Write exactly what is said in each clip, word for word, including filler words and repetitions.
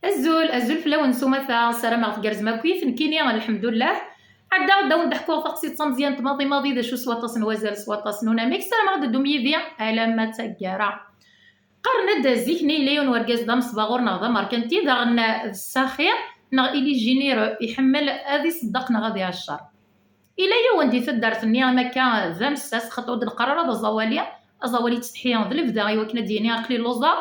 Azul, azul fell-awen s umata, ssarameɣ tgerrzem akkit, nekkini lḥemdullah. Ɛeddaɣ-d ad wen-d-ḥkuɣ taqsiṭ tameẓyant maḍi maḍi, d acu s waṭas n wazal, s waṭas n unamek, ssarameɣ ad d-teddum yid-i alamma d taggara. Qqaren-d zik-nni yella yiwen wergaz d amesbaɣur neɣ d amerkanti, daɣen d ssaxi neɣ il est généreux, iḥemmel ad iṣeddeq neɣ ad iɛeccer. Ila yiwen di taddart-nni am akka d amessas, xaṭer ur d-neqqar ara d aẓawali. Aẓawali yettsetḥi d lebda i wakken ad d-yini aql-i lluẓeɣ.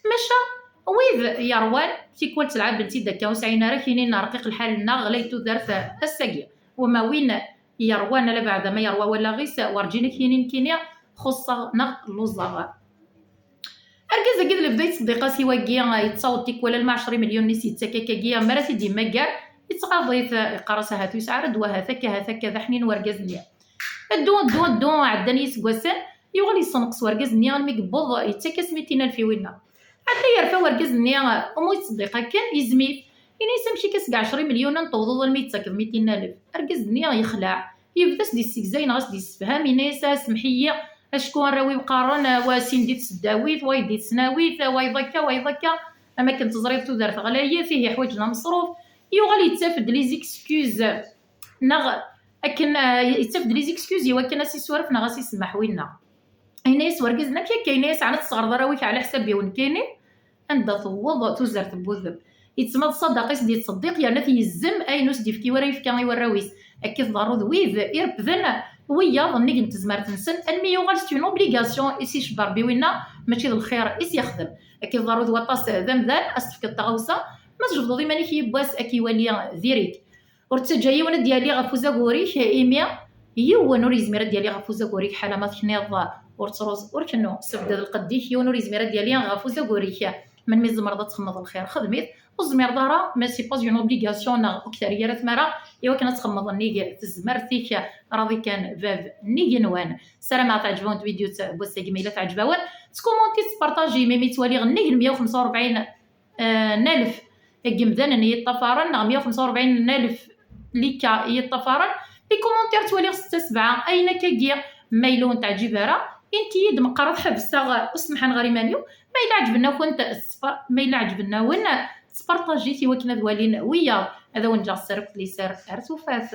Maca wid yerwan tikwal ttɛaben-tt-id akka, ur sɛin ara kinin rqiq lḥal-nneɣ ɣlayet tudert ass-agi. Wama win yerwan ala beɛda ma yerwa wallaɣ-is, werǧin ad k-yini nekkini xuṣṣeɣ neɣ lluẓeɣ. Argaz-agi d lebda yettṣeddiq-as i wagi, yettaweḍ tikwal alma ɛecra imelyunen i s-yettak akkagi, mi ara t-id-yemmager, yettɣaḍ-it, yeqqar-as ahat ur yesɛi ara ddwa, ahat akka, ahat akka, d aḥnin wergaz-nni. Ddu, ddu, ddu, ɛeddan yiseggasen, yuɣal yessenqes wergaz-nni almi yewweḍ yettak-as mitin alef i winna. Ɛedda yerfa wergaz-nni, umu yettṣeddiq akken, yezmif. Ini-as amek akka seg ɛecra imelyunen tewḍeḍ almi yettakeḍ mitin alef? Argaz-nni yexleɛ, yebda as-d-yessegzay neɣ as-d-yessefham, yenna-as a semḥ-iyi, acku arraw-iw qqaren, wa sin di tesdawit, wayeḍ di tesnawit, wayeḍ akka, wayeḍ akka, am akken teẓriḍ tudert ɣlayet, ihi ḥwaǧen ameṣruf. Yuɣal yettaf-d les excuses, neɣ akken, eh, yettaf-d les excuses i wakken a s-isuref neɣ a s-isemmeḥ winna. Yenna-yas wergaz-nni amek akka, yenna-yas ɛni tesɣerḍ arraw-ik ɛla ḥsab-iw nekkini? Anda tewweḍ tuzert n wudem? Yettmaḍ ṣṣadaqa i s-d-yettṣeddiq yerna t-yezzem ayen ur s-d-yefki wara yefka i warraw-is. Akka i tḍerru d wid irebbden wiyaḍ nnig n tezmert-nsen, almi yuɣal c'est une obligation i s-icebber Rebbi winna, mačči d lxir i s-yexdem. Akka i tḍerru d waṭas d amdan, a s-tefkeḍ taɣawsa, ma tjebdeḍ iman-ik yiwwas ad k-iwali diri-k. Ur ttaǧǧa yiwen ad d-yali ɣef uzagur-ik, imi yiwen ur yezmir ad d-yali ɣef uzagur-ik, ḥala ma tekniḍ ur ttruẓ ur kennu. Sebded lqedd-ik, yiwen ur yezmir ad d-yali ɣef uzagur-ik. Melmi tzemreḍ ad txemmeḍ lxir, xdem-it. Ur tezmireḍ ara, mais c'est pas une obligation, neɣ ur k-terri ara tmara i wakken ad txemmeḍ nnig tezmert-ik. Raḍi kan bab n yigenwan. Ssarameɣ teɛǧeb-awen tvidyut n wass-agi, ma yella teɛǧeb-awen, ttkumuntit, ttpartajim, imi ttwaliɣ nnig n meyya u xemsa u rebɛin n alef n yimdanen i yi-ṭṭafaren, neɣ meyya u xemsa u rebɛin n alef lika i yi-ṭṭafaren. Les commentaires ttwaliɣ setta sebɛa, ayen akkagi ma yella ur n-teɛǧib ara, init-iyi-d, meqqar ad ḥebseɣ, ur semḥan ɣer iman-iw. Ma yella ɛeǧben-akent, ma yella ɛeǧben-awen, ttpartajit i wakken ad walin wiyaḍ. Ad awen-ǧǧeɣ sser akked liser ar tufat.